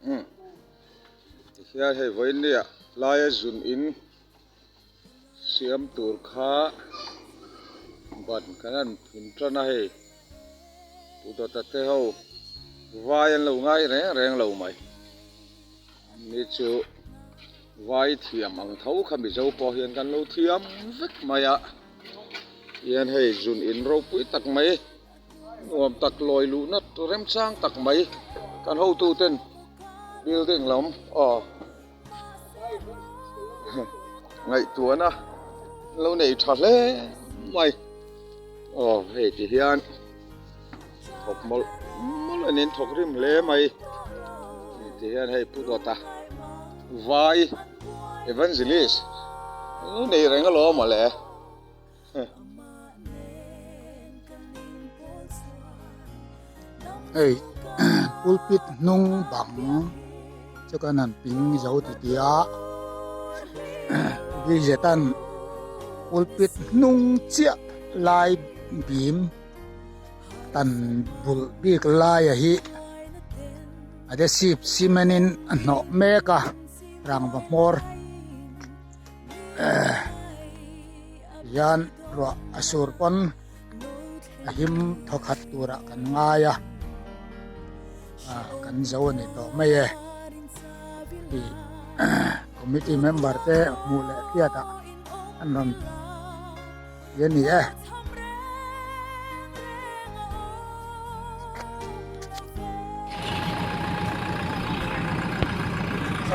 Umm tihian hei vawinia laia zun in siam tur kha ban kan han phun tan a hei Pu Dawta te ho vai an lo ngai reng reng lo mai ni chu vai thiam ang tho kha Mizo pawh hian kan lo thiam vek mai a hian hei zun in ropui tak mai. Nuam tak lawi luhna remchang tak mai kan hotu ten building lam aw ngaihtuahna lo nei tha hle mai aw hei ti hian thawk mawlh mawlh a nin thawk rim hle mai ti hian hei pu dawta vai evangelist lo nei reng alawm mawle. Hei pulpit hnung bang chu kan han ping zo ti ti a Bridget-a'n pulpit hnung chiah lai bim tan bulh bik laia hi adhesive cement in a hnawh mek a rangva hmawr. Hian ruah a sur pawn a him thawkhat turah kan ngai a kan zo a ni tawh mai e tih committee member te hmuh leh hriat ah an rawn ti a ni e.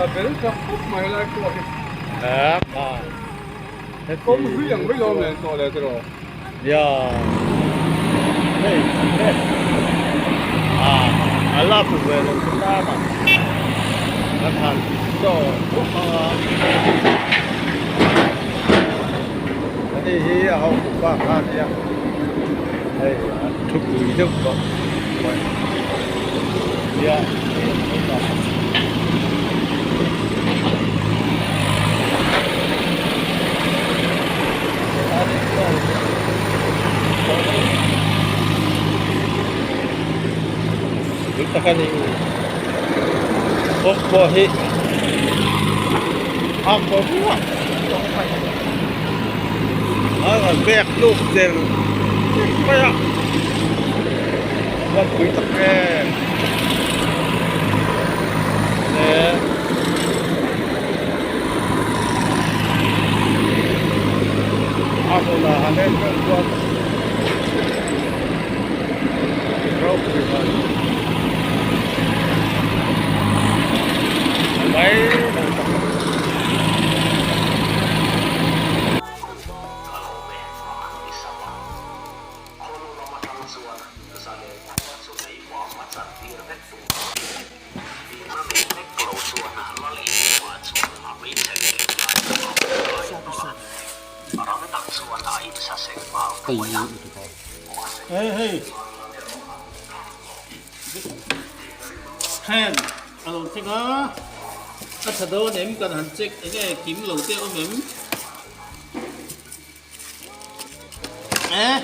A bel tha khawp mai lai pawh hi. A kawng hlui ang mai lawm nen tawh leh tiraw. Ya. Hei he. A a la fu ve lo chu ta ma. Kan han chaw bawk anga. Ani hi a ho pa kha nia. Hei an thu pui deuh tawh mai. Nia hei an lo dah. Dik tak a ni. Kawng pawh hi a kawr ruak a rawn bek tluk der mai a a pui tak em le a hmunah han en reng chuan ropui mai mai lo tak. Hei hei fan a lo thleng a a tha dawn em kan han check enge kim lo te awm em eh.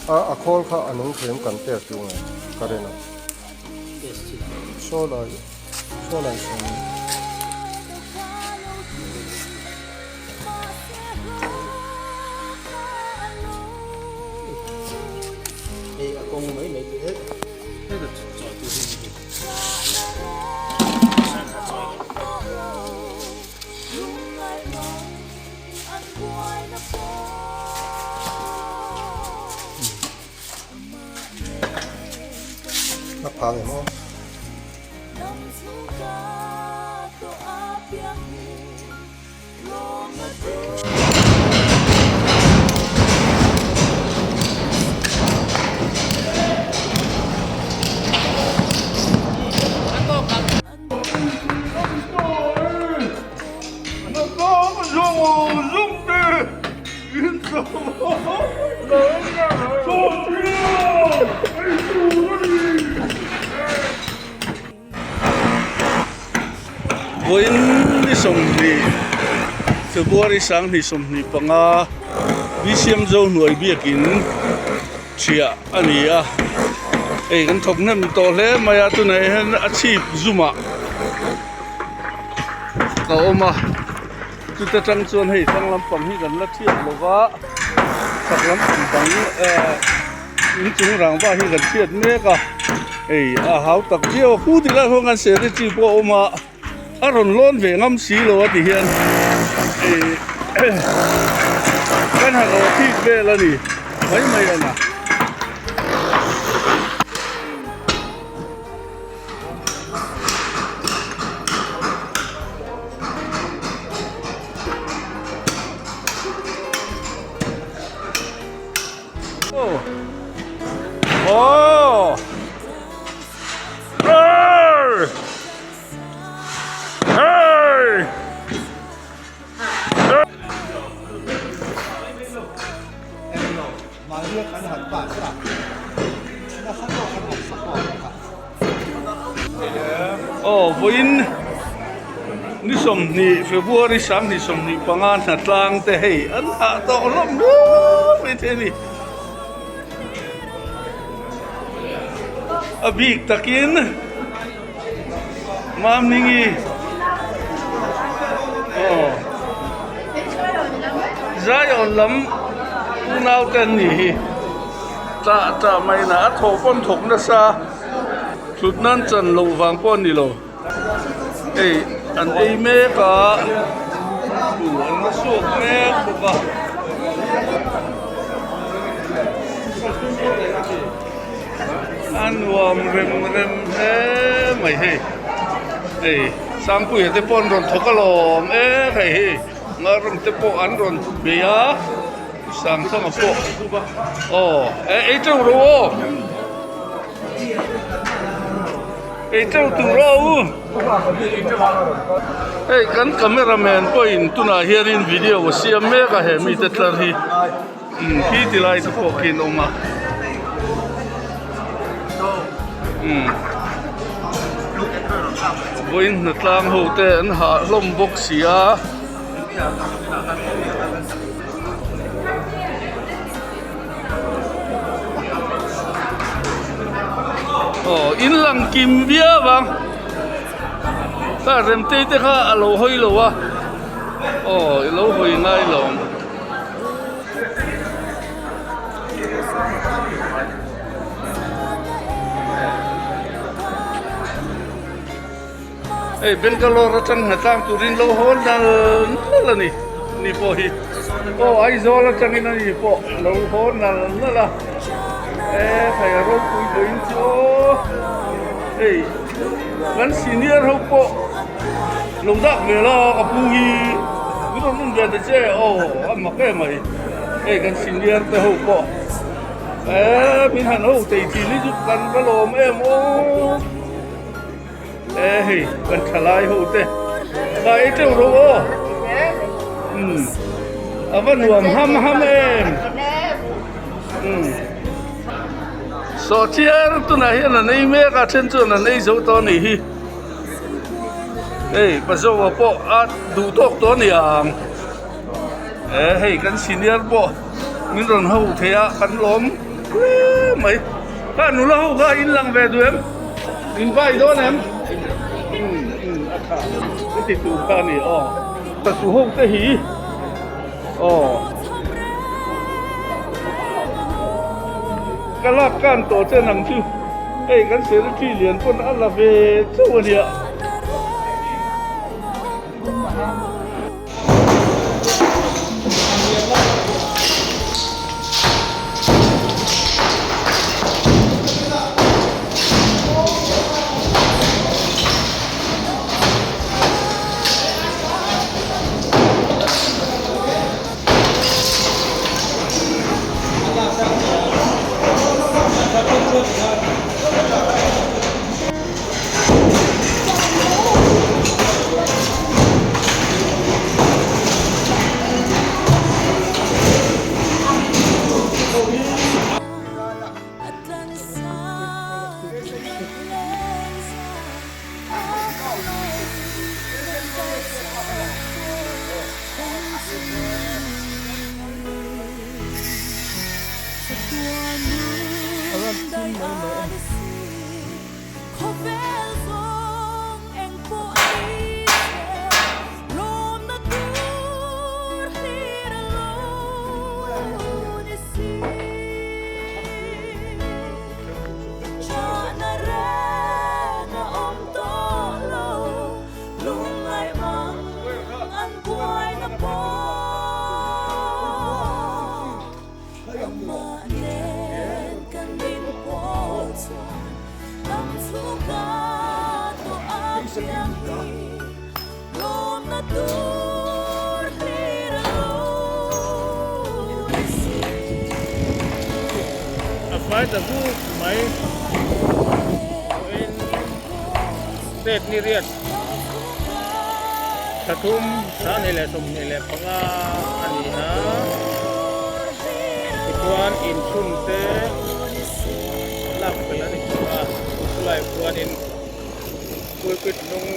A a khawl kha a nung thei ang kan test duh nge ka rin a saw lai saw lai sawn hei a kawng mai mai chu hei hei ka chawi tu hi ni A phang em aw. Vawiin ni 20 February 2025 BCM Zohnuai biakin thiah a ni a hei kan thawk hnem tawh hle mai a tunah hian a chhip zumah a awm a chuta tang chuan hei thlang lampang hi kan la thiat lo va chhak lampang dang ehh inchung rangva hi kan thiat mek a hei a hau tak viau a khu tilai khawn kan sehri chi pawh a awm a. A rawn lawn ve ngam si lo a ti hian ih kan han awh thik vel a ni mai mai a na. Oh! Oh! Aw vawiin ni 20 February 2025 hnatlang te hei an hah tawh hlawm hlawm mai thei a ni a bik takin. Mamningi aw Zion lam unau te an nih hi tah tah mai na a thawh pawn thawk nasa thut nan chan loh vang pawh a ni lo hei an ei mek a buh an la suak mek bawk a. A nuam rem rem hle mai hei hei Sangpuia te pawh an rawn thawk alawm e hei hi Ngaram te pawh an rawn bei a Sangthanga pawh aw e ei teuh rawh aw ei teuh tur aw u hei kan camera man pawhin tunah hianin video a siam mek a he mite tlar hi. Umm khi ti lai te pawh khi an awm a umm vawiin hnatlang ho te an hah hlawm bawk si a. Aw in lang kim viau ang kha remtei te kha a lo hawi lo a aw i lo hawi ngai lo ang. Hei Bangalore atang hnatlang turin lo haw nal nal a ni ni pawh hi aw Aizawl atangin a ni pawh lo haw nal nal a e hei a ropui vawiin chu aw hei kan senior ho pawh. Lo dak ve la ka pu hi min rawn en ve ta che aw a mak em mai hei kan senior te ho pawh eh min han ho tei thin hi chu kan va lawm em aw eh hei kan thalai ho te ka ei teuh rawh aw umm a va nuam ham ham em umm sawhchiar tunah hian an ei mek a then chuan an ei zo tawh a nih hi. Hei Pazoa pawh a duh tawk tawh a ni ang eh hei kan senior pawh min rawn ho thei a kan lawm hle mai kha nula ho kha in lang ve duh em in vai dawn em umm umm a tha ka ti tur kha a ni aw tatu ho te hi aw ka lak kan tawh chen ang chu. Hei kan secretary lian pawn a la ve chauh a nia. mai mai a ni. A fai ta vuk mai pawhin state ni riat thla 3 2025 a ni a tichuan inchhun te lak fel a ni tawh a chulai khuanin pulpit hnung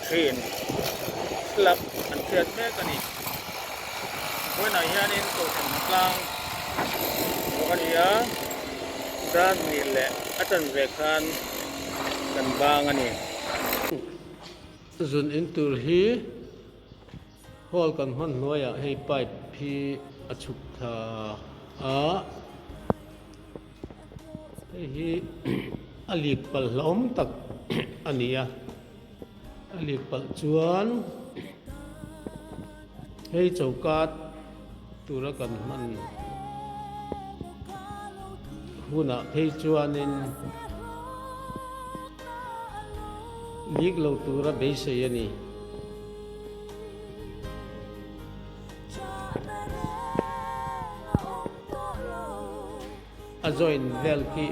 thin slab an hriat mek a ni vawiinah hianin kohhran tlang bawk a ni a dar hnih leh a chanve khan kan bang a ni. Zun in tur hi hall kan hman hnuaiah hei pipe hi a chhuk thla a. Hei hi a lik palh hlauhawm tak a ni a, a lik palh chuan hei choka tura kan hman hunah phei chuanin lik lo tura beisei a ni. A join vel khi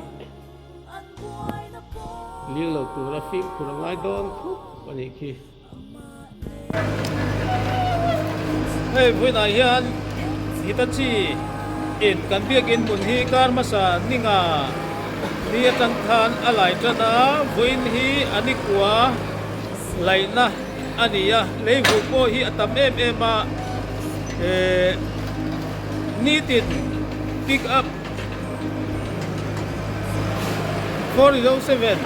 lir lo tura fimkhur a ngai dawn khawp a nih khi. Hei vawiinah hian Hitachi in kan biakin hmun hi kar hmasa ninga ni atang khan a lai tan a, vawiin hi a nikua laihna a ni a, leivuk pawh hi a tam em em a, eh nitin pick up 407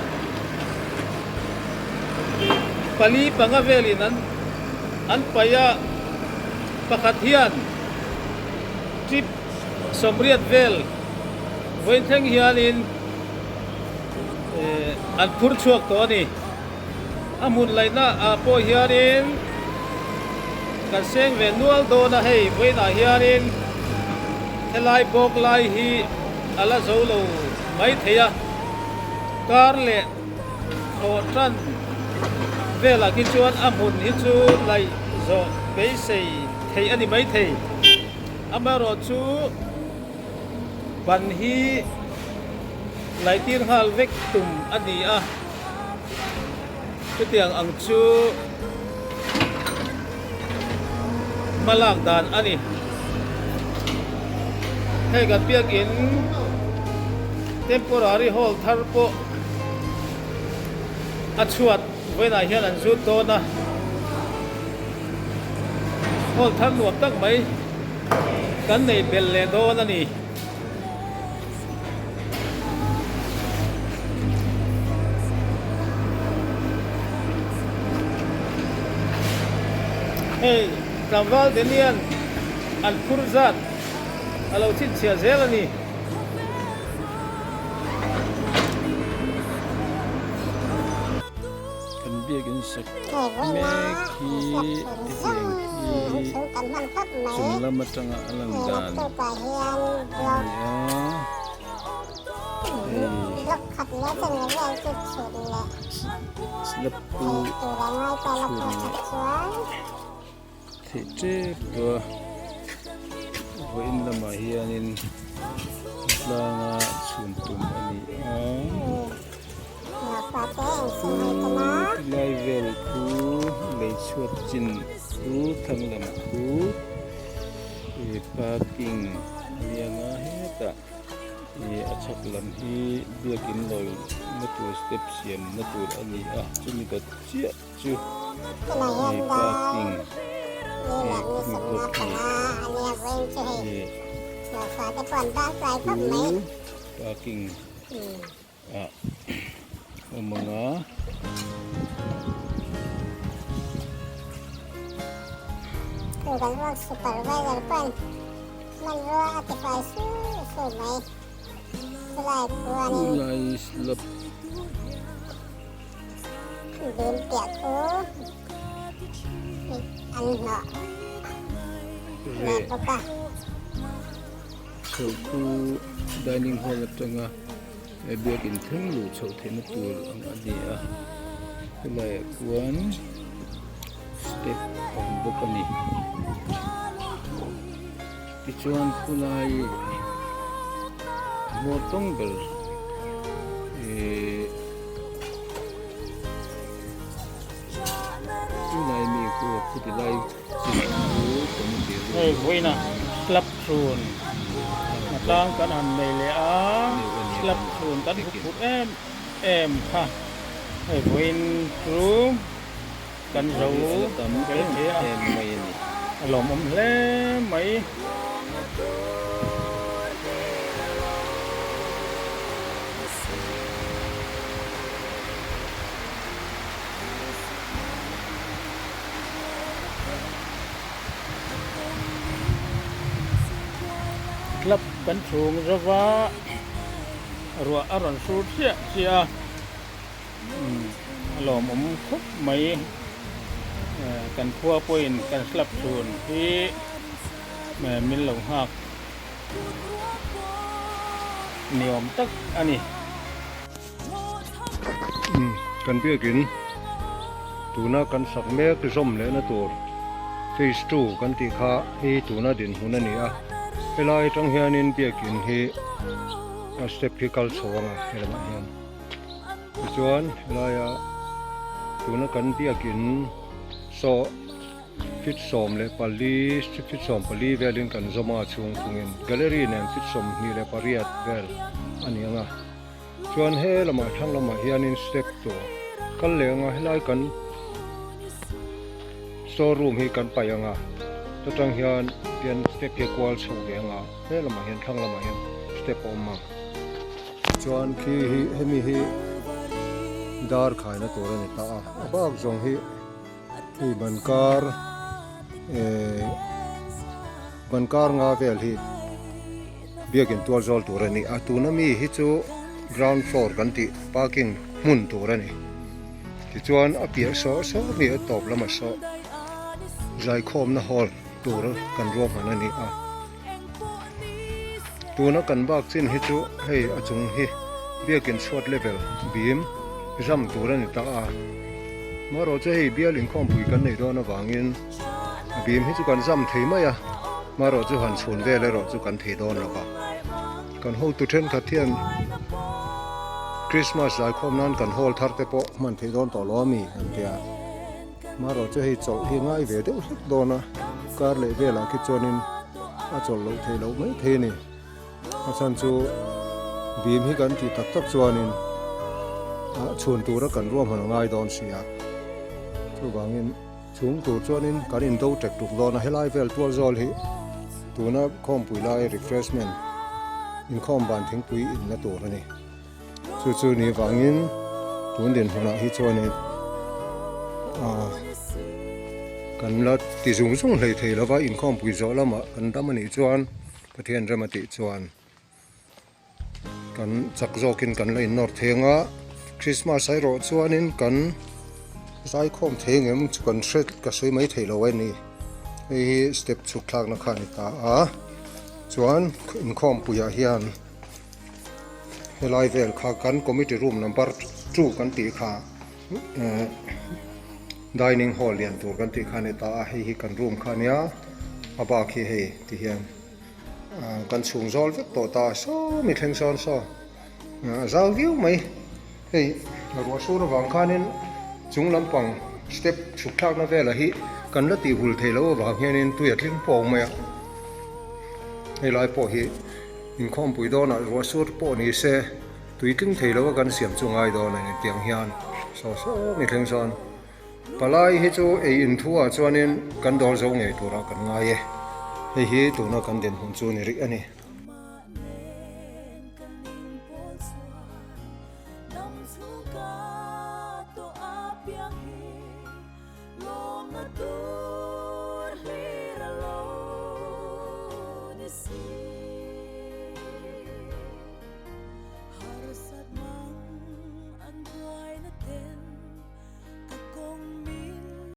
pali panga velin an an paih a, pakhat hian trip sawmriat vel vawiin thleng hianin eh an phur chhuak tawh a ni. A hmun laihna ah pawh hianin kan seng ve nual dawn a, hei vawiinah hianin helai bawk lai hi a la zo lo mai thei a, kar leh thlawh tan velah khi chuan a hmun hi chu laih zawh beisei theih a ni mai thei. Amaherawhchu ban hi laih tir nghal vek tum a ni a. Chutiang ang chu hma lak dan a ni. Hei kan biakin temporary hall thar pawh a chhuat vawiinah hian an zut dawn a. Hall thar nuam tak mai kan nei belh leh dawn a ni. Hei tlangval te nian an phur zat a lo chhinchhiah zel a ni. Kan biakin sak mek hi hetiang hi chung lam atanga a lan dan a ni a hei slab chu chhun theih tep tawh a vawiin lamah hianin tlanga chhun tum a ni a. Tilai vel khu lei chhuat chin khu thlang lam khu ih parking a ni ang a hetah ih a chhak lam hi biakin lawi na tur step siam na tur a ni a chumi dawt chiah chu ih parking ih khumi block hnih ih khu parking. Ah awm ang a. Kan work supervisor pawn hmanrua a tifai sur sur mai. Chulai khuanin Chulai slab. Dil piah khu an hnawh leh bawk a. Chho khu dining hall atanga biakin thleng luh chhoh theihna tur ang a ni a helaiah chuan step a awm bawk a ni tichuan khulai hmawr tawng ber ehh chulai mi khu chuti lai Hei vawiinah slab chhun a tlang kan han nei leh a, slab chhun kan hmu phut em em kha hei vawiin chu kan zo fel thei a, a lawmawm hle mai. Club kan chhung zova ruah a rawn sur chiah chiah a, a lawmawm khawp mai. Kan khua pawhin kan club chhun hi min lo nghak ni awm tak a ni. Kan biakin tuna kan sak mek zawm lehna tur phase two kan tih kha hi tuna dinhmun a ni a, helai atang hianin biakin hi a step hi kal chho ang a helamah hian tichuan helaia tuna kan biakin saw feet 14 feet 14 velin kan zawm a chhung thungin gallery nen feet 28 vel a ni ang a. Chuan he lamah thlang lamah hianin step tur kal leh anga helai kan store room hi kan paih anga ta tang hian hian step hi a kual chho ve anga he lamah hian thlang lamah hian step a awm a chuan khi hi hemi hi dar khaina tur a ni ta a a bak zawng hi hei ban kar eh ban kar nga vel hi. Biakin tual zawl tur a ni a, tuna mi hi chu ground floor kan tih parking hmun tur a ni. Tichuan a piah sawh sawh mi a tawp lamah saw zaikhawmna hall tur kan ruahman a ni a. Tuna kan bak chin hi chu hei a chung hi biakin chhuat level bim zam tur a ni ta a. Marawh chu hei bial inkhawmpui kan neih dawn avangin a bim hi chu kan zam thei mai a. Hmarawh chu han chhun vel erawh chu kan thei dawn lo va, kan hotu thenkhat hian Christmas zaikhawm nan kan hall thar te pawh hman theih dawn tawh lo a mi an ti a, hmarawh chu hei chawlh hi ngai ve deuh hlek dawn a, kar leh velah khi chuanin a chawlh loh theih loh mai thei a ni. A chhan chu bim hi kan tih tak tak chuanin chhun tura kan ruahman a ngai dawn si a, chuvangin. Chung tur chuanin kan indo tek tuk dawn a, helai vel tual zawl hi tuna khawmpui lai refreshment inkhawm ban thingpui inna tur a ni. Chu chu ni vangin tun dinhmunah hi chuanin ah kan la ti zung zung hlei thei lova inkhawmpui zawh lamah kan dam a nih chuan Pathian rem a tih chuan Kan chak zawkin kan la innawr thei anga Christmas erawh chuanin kan zaikhawm thei ang em chu kan hre ka sawi mai thei lo a ni hei hi step chhuk thlakna kha a ni ta a chuan inkhawmpuiah hian helai vel kha kan committee room number two kan tih kha eh dining hall lian tur kan tih kha a ni ta a hei hi kan room kha a nia a bak hi hei ti hian. Kan chhung zawl vek tawh ta saw mi thleng sawn saw a zau viau mai hei ruah sur avang khanin chung lampang step chhuk thlakna velah hi kan la tih hul thei lo avang hianin tui a tling pawng mai a hei lai pawh hi inkhawmpui dawnah ruah sur pawh ni se tui tling thei lo a kan siam chu ngai dawn a ni tiang hian saw saw mi thleng sawn. Palai hi chu ei inthu ah chuanin kan dawr zo ngei turah kan ngai e. Hei hi tuna kan dinhmun chu ni rih a ni.